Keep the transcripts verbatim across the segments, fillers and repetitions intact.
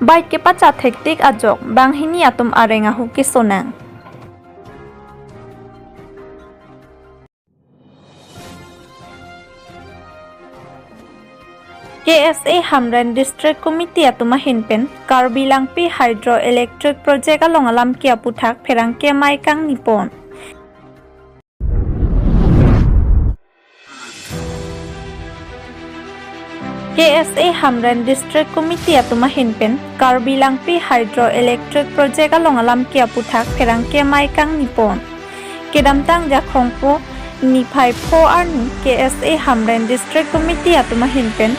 Pait kepachat hektik ajok banghini atum areng ahu kesonang. K S A Hamren District Committee atum ahin pen Karbi Langpi Hydroelectric Project along alam ke aputhak pherangke amei kangni pon. K S A Hamren District Committee atum ahin pen Karbi Langpi Hydroelectric Project along alam ke aputhak pherangke amei kangni pon. Kedamtang Jakhong po niphai pho arni K S A Hamren District Committee atum ahin pen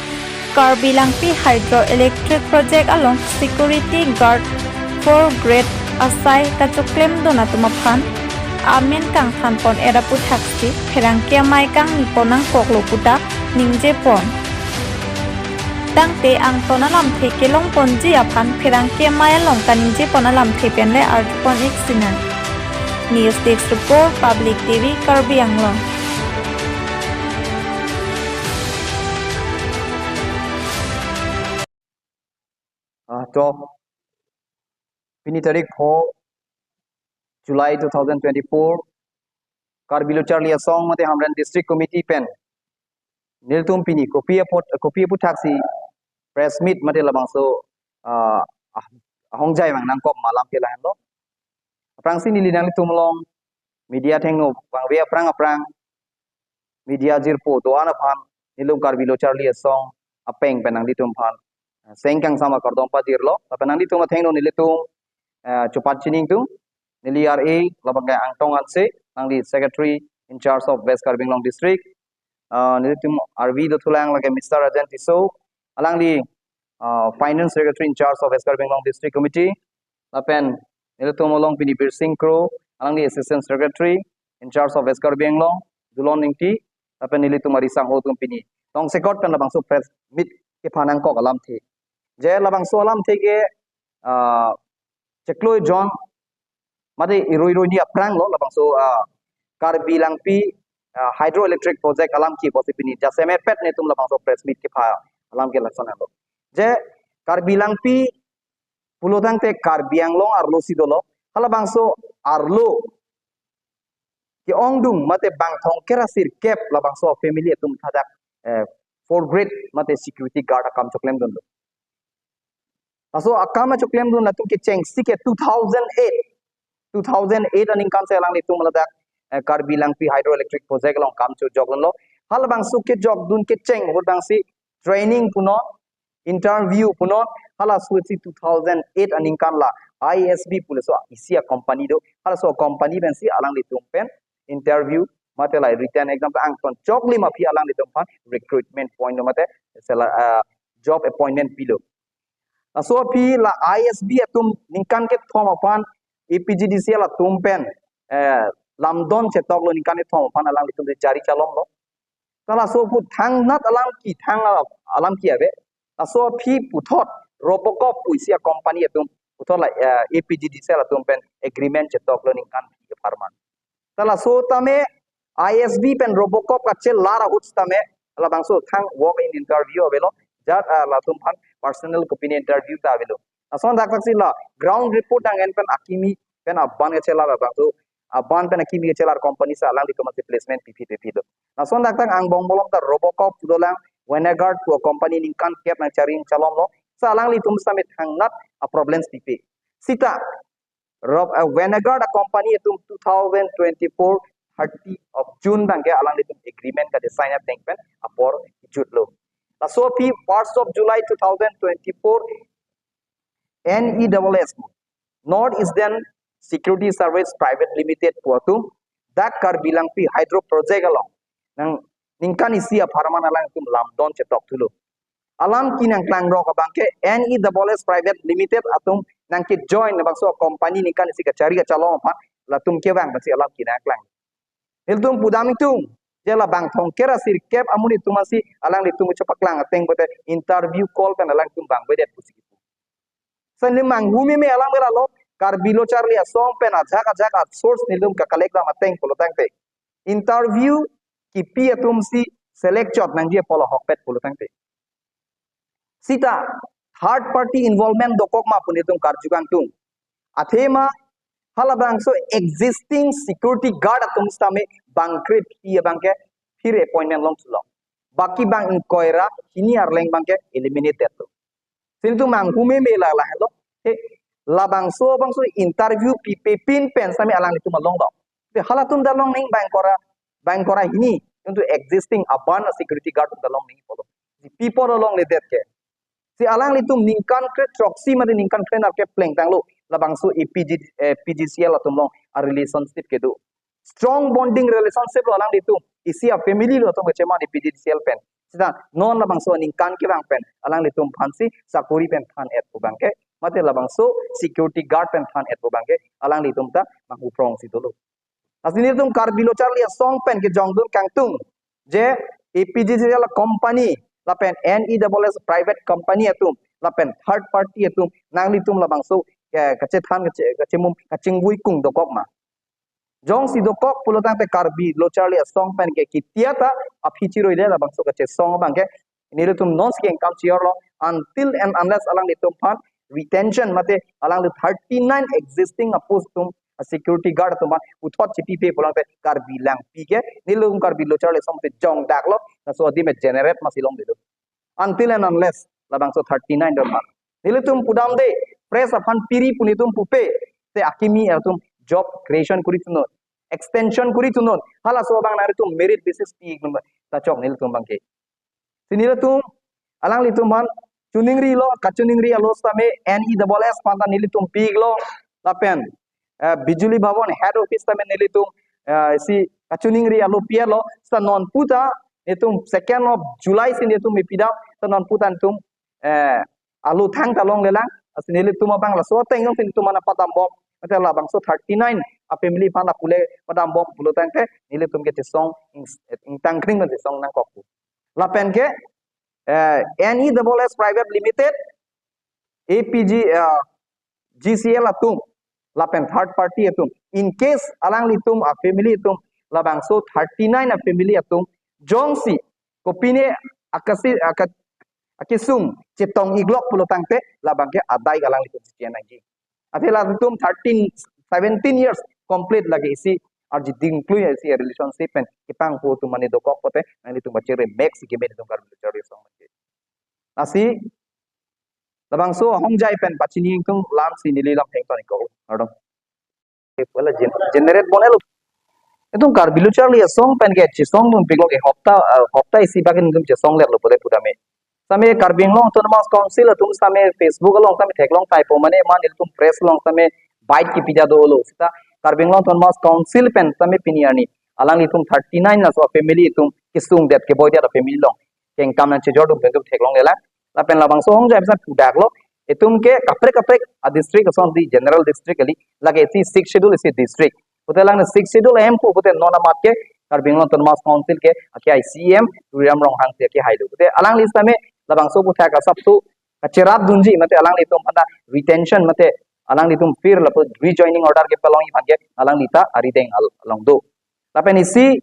Karbi Langpi Hydroelectric Project along security guard four grade asai kachoklemdun atum aphan amen kangthan pon-et aputhaksi pherangke amei kangni pon nangkoklo puta ningje pon. Tangte angton alamthe kelong ponji aphan pherangke amei along kaningje pon alamthe pen le arju pon-ik sinang. News Desk Report, Public T V, Karbi Anglong. Ah, to, pini tarik pho July two thousand twenty-four, Karbi Lo Charli Asong mate Hamren District Committee pen nelitum pini kopi apot, kopi aputhaksi press meet mate labangso, ah, ah, ahongjai vang nangkok ma alam ke lahenlo. Aphrangsi neli nanglitum along media athengno vangve aphrang aphrang media jirpo do-an aphan nelitum Karbi Lo Charli Asong apeng pen nanglitum aphan, eh, seng kangsam akardom pajirlo. Lapen nanglitum athengno nelitum, eh, chupat chiningtung, neli R A labang ke Angtong Hanse, alangli Secretary in charge of West Karbi Anglong District. Eh, nelitum R V dothulang lake Mister Rajan Tisso, alangli, eh, Finance Secretary in charge of West Karbi Anglong District Committee. Lapen nelitum along pini Birsing Kro, alangli Assistant Secretary in charge of West Karbi Anglong, Dulon Ingti, lapen nelitum ari sangho atum pini tongsekot pen labangso press meet kephan nangkok alamthe. Je labangso alamthe ke, ah, chiklo jon mate irui irui ni aphranglo labangso, ah, Karbi Langpi, ah, Hydroelectric Project alam ke pusi pini jasemet pet netum labangso press meet kepha alam ke lason alo. Je Karbi Langpi pulo tangte Karbi Anglong arlo si dolo. Halabangso arlo ke-ongdung mate bang thomkep ra sirkep labangso family atum thadak, eh, four grade mate security guard akam choklemdunlo. Laso akam choklemdun atum kechengsi ke two thousand eight. Two thousand eight aningkan si alanglitum ladak, eh, Karbi Langpi Hydroelectric Project along kam chojokdunlo. Halabangso kejokdun kecheng ahut abangsi training punon, interview punon, halaso si two thousand eight aningkan la I S B pu laso isi acompany do, halaso company pensi alanglitum pen interview mate la written exam angton choklim aphi alanglitum aphan recruitment point do mate sela, ah, job appointment pilo. Laso aphi la I S B atum ningkan kethom aphan A P G D C L atum pen, eh, lamdon chetoklo, ningkan kethom aphan alanglitum chari chalomlo. Ta laso aphuthak thangnat alam ke thang, alam ke ave. Laso aphi puthot Robocop pu isi acompany atum puthot la, eh, A P G D C L atum pen agreement chetoklo ningkan aphi apharman. Ta laso tame I S B pen Robocop kachelar ahut tame labangso thang walk in interview avelo. Jat, ah, latum aphan personal kopine interview ta avelo. Lason daktaksi la ground report nang-en pen akimi pen aban kachelar labangso aban pen akimi kachelar company si alanglitum aphansi placement pipi pipi do. Lason daktak angbong bolom ta Robocop pudolang, Vanguard pu company ningkan kep nangchari chalomlo. Si alanglitum tame thangnat a problems pipi. Sita Rob, eh, Vanguard acompany atum two thousand twenty-four thirty of June abangke alanglitum agreement kade sign ateng pen apor jutlo. Laso aphi first of July two thousand twenty-four N E S S, North Eastern Security Service Private Limited pu atum dak Karbi Langpi Hydro Project along nang ningkan isi apharman alangtum lamdon chetok thulo. Alam ke nangklangrok abangke N E S S Private Limited atum nangkejoin labangso company ningkan isi kachari kachalom aphan latum kevang pensi alam ke nangklang. Nelitum pudam ingtung, je labang thomkep ra sirkep amonit atum aphansi alanglitum chepaklang ateng pote interview call pen alangtum vangvedet pusi kipu. Sani manghu meme alam ke lalo, Karbi Lo Charli Asong pen ajak ajak a source nelitum kakolekdam ateng pulo tangte, interview kipi atumsi select chot nangji apot ahokpet pulo tangte. Sita third party involvement dokok ma pu nelitum karju kangtung. Athema halabangso existing security guard atum sitame bangkrephi abangke phir appointment longthulo. Baki bang ingkoi ra hini arleng abangke eliminated to. Silitum manghume me la la helo. He, labangso bangso interview pipe pin pen sitame alanglitum along do. Te halatum ta long ning bang ingkoi ra, bang ingkoi ra hini, yuntu existing aban security guard ta long ning polo. Pipo along le det ke. Si alanglitum ningkan kre throksi mate ningkan kre nerkep plengtanglo labangso A P G, eh, P G C L atum along a relationship kedo. Strong bonding relationship lo alanglitum. Isi a family lo atum kechemang A P G C L pen. Sita non labangso ningkan kevang pen alanglitum aphansi sakori pen than-et pu abangke, mate labangso security guard pen than-et pu abangke alanglitum ta manghu prong si dolo. Lasi nelitum Karbi Lo Charli Asong pen kejongdun kangtung je A P G C L company lapen N E S S private company atum lapen third party atum nanglitum labangso ke kachethan kache kachemum kachingvui kung dokok ma. Jongsi dokok pulo tangte Karbi Lo Charli Asong pen ke kitia ta aphi chiroi le labangso kachesong abangke nelitum non si kengkam chior lo, until and unless alanglitum aphan retention mate alangli thirty nine existing a post atum a security guard atum aphan puthot chipipe pulo tangte Karbi Langpi ke nelitum Karbi Lo Charli Asong te jongdak lo, laso adim e generate masi longledo. Until and unless labangso thirty nine don man. Nelitum pudamde press aphan piri pu nelitum pupe te akimi atum job creation kori thunon, extension kori thunon. Halaso abang nangtum merit basis pi ta chok nelitum abangke. Si nelitum alanglitum aphan choningri lo, kachoningri alo sitame N E S S aphan ta nelitum pilo lapen eh, Bijuli Bhavan head office sitame nelitum eh, si kachoningri alo pialo, sita non puta nelitum second of July si nelitum ipidam, sita non puta nelitum eh, alo thang ta longlelang, lasi nelitum abang laso ateng jongsi nelitum aphan padambom, mate labangso thirty nine a family aphan apule padambom pulo tangte nelitum kechesong ing-, ingtangkring kechesong nangkok pu. Lapen ke eh, N E S S Private Limited, A P G, eh, G C L atum, lapen third party atum. In case alanglitum a family atum, labangso thirty nine a family atum, jongsi kopine akasi aka-, akesung chetong iglok pulo tangte labangke adai alanglitum si chennangji. Athe latum thirteen, seventeen years complete lake isi arji dingklui isi relationship pen kepangpo atum mane dokok pote nanglitum bachere mek si keme nelitum Karbi Lo Charli Asong. Lasi labangso ahongjai pen pachini ingtung lam si neli lam heng toni ko. Ardom. Wala gen-, generate bonelo. Itum Karbi Lo Charli Asong pen ke chesongdun piklo ke hopta, eh, hopta isi bak nelitum chesongletlo pote pudamde. Sitame Karbi Anglong Autonomous Council atum sitame Facebook along sitame theklong tangpo mane ma nelitum press along sitame bite kipida dolo. Sita Karbi Anglong Autonomous Council pen sitame pini arni alanglitum thirty nine laso family atum kesung det keboi det a family along kengkam nangchejordun pen itum theklonglelang. Lapen labangso ahongjai pen pudaklo. Itum ke kaprek kaprek a district asonsi general district kali. Lake isi sixth schedule isi district. Pote lang sixth schedule ahemphu pote non amat ke Karbi Anglong Autonomous Council ke akehai C E M Tuliram Ronghang si akehai do. Pote alangli sitame labangso aputhak asap tu kacherapdunji mate alanglitum aphan ta retention mate alanglitum phir lapu rejoining order kepalongji aphan ke alangli ta arideng al-, along do. Lapen isi,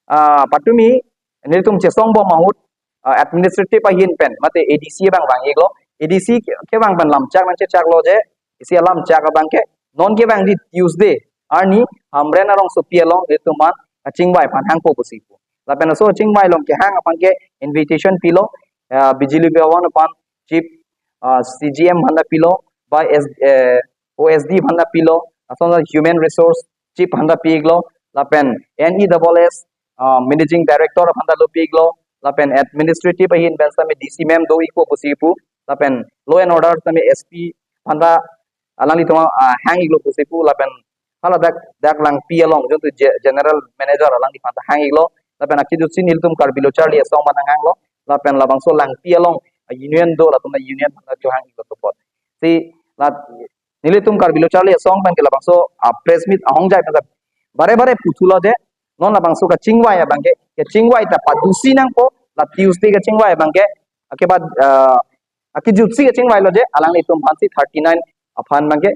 ah, patumi nelitum chesongbom ahut, ah, administrative ahin pen mate A D C abang vang-iklo, A D C ke-, kevang pen lamchak nangchechaklo je isi alamchak abangke non kevangji Tuesday arni Hamren arongsopi along nelitum aphan kachingvai aphan hangpo pusi pu. Lapen laso kachingvai along kehang abangke invitation pilo, ah, Bijuli Bhavan aphan chief, ah, C G M aphan ta pilo, ba S, eh, O S D aphan ta pilo, lason human resource chief aphan ta pi-iklo, lapen N E S S, ah, managing director aphan ta lo pi-iklo, lapen administrative ahin pen sitame D C ma'am do-ikpo pusi pu, lapen law and order sitame S P aphan ta alanglitum, ah, hang-iklo pusi pu, lapen haladak dak Langpi along jongtu ge-, general manager alangliphan ta hang-iklo, lapen akejutsi nelitum Karbi Lo Charli Asong aphan hang-iklo, lapen labangso Langpi along, ah, union do latum ta union aphan ta cho hang-iklo topot. Si la nelitum Karbi Lo Charli Asong pen ke labangso, ah, press meet ahongjai pen ta bare bare puthulo je non labangso kachingvai abangke, kachingvai ta padusi nangpo, la Tuesday kachingvai abangke, akeba, ah, akejutsi kachingvailo je alanglitum aphansi thirty nine aphan abangke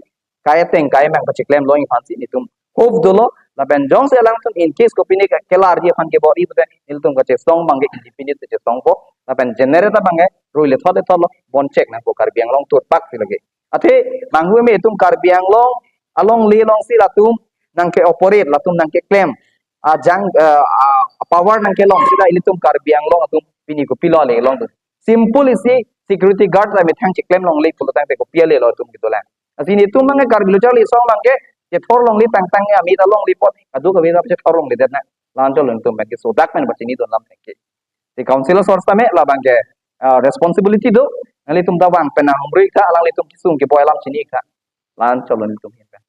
kai ateng kai amang pacheklemlongji aphansi nelitum hope dolo, Lapen jongsi alangtum in case kopine ke kelarji aphan kebor-i pute, ilitum kachesong abangke independent chesongpo. Lapen generator abangke rui lethot lethotlo, bon chek nangpo Karbi Anglong turpak si lake. Athe manghu me itum Karbi Anglong alongle alongsi latum nangke-operate, latum nangkeklem ajang, eh, ah, power nangkelong sita ilitum Karbi Anglong atum pini kopilo le longdun. Simple isi security guard ta methang cheklem longle pulo tangte kopi ale lo itum kedolang. Lasi nelitum abangke Karbi Lo Charli Asong abangke kethor longle tangtang ya, mita longle apot kadokave ta chethor longledetnang. La-an cholo nelitum abangke sodak pen pachinidun alam tangke. Di council a-source tame labangke, ah, responsibility do. Nanglitum ta vang pen nanghumri tha, alanglitum kesung keboi alam chini tha. La-an cholo nelitum ahin pen.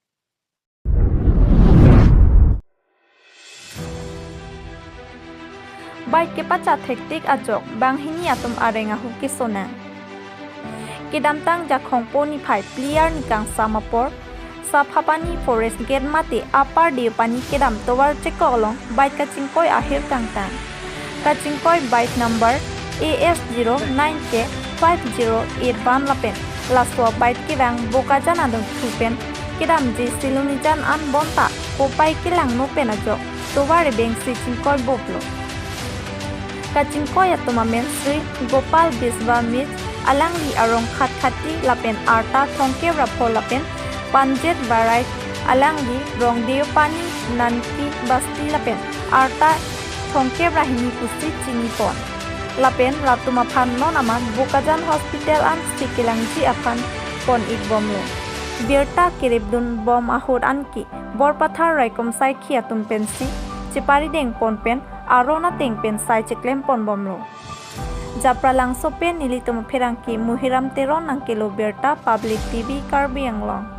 Bike kepachat thektik ajok banghini atum areng ahu kesonang. Kedamtang Jakhong po niphai phli arni kangsam apor, Saphapani Forest Gate mate Upper Deopani kedam tovar chekok along bike kachingkoi ahir kangtang. Kachingkoi bike number A S zero nine K five zero eight one lapen laso bike kevang Bokajan adungthu pen kedamji Silonijan an bonta kopai kelangno pen ajok tovar ebengsi chingkoi boplo. Kachingkoi atum amen Sri Gopal Biswa Mij, alangli arong Khatkhati lapen arta Thongkep Raphol lapen Panjet Barai, alangli rong Deopani Nanki Basti lapen arta Thongkep Rahini pusi chinipon. Lapen latum aphan non amat Bokajan Hospital ansi kelangji aphan pon-ik bomlo. Birta keripdun bom ahut anke Borpathar raikom saikhi atum pensi cheparideng pon pen aron ateng pen sai cheklem pon bomlo. Japralangso pen nelitum apherangke Muhiram Teron nangkelo birta, Public T V Karbi Anglong.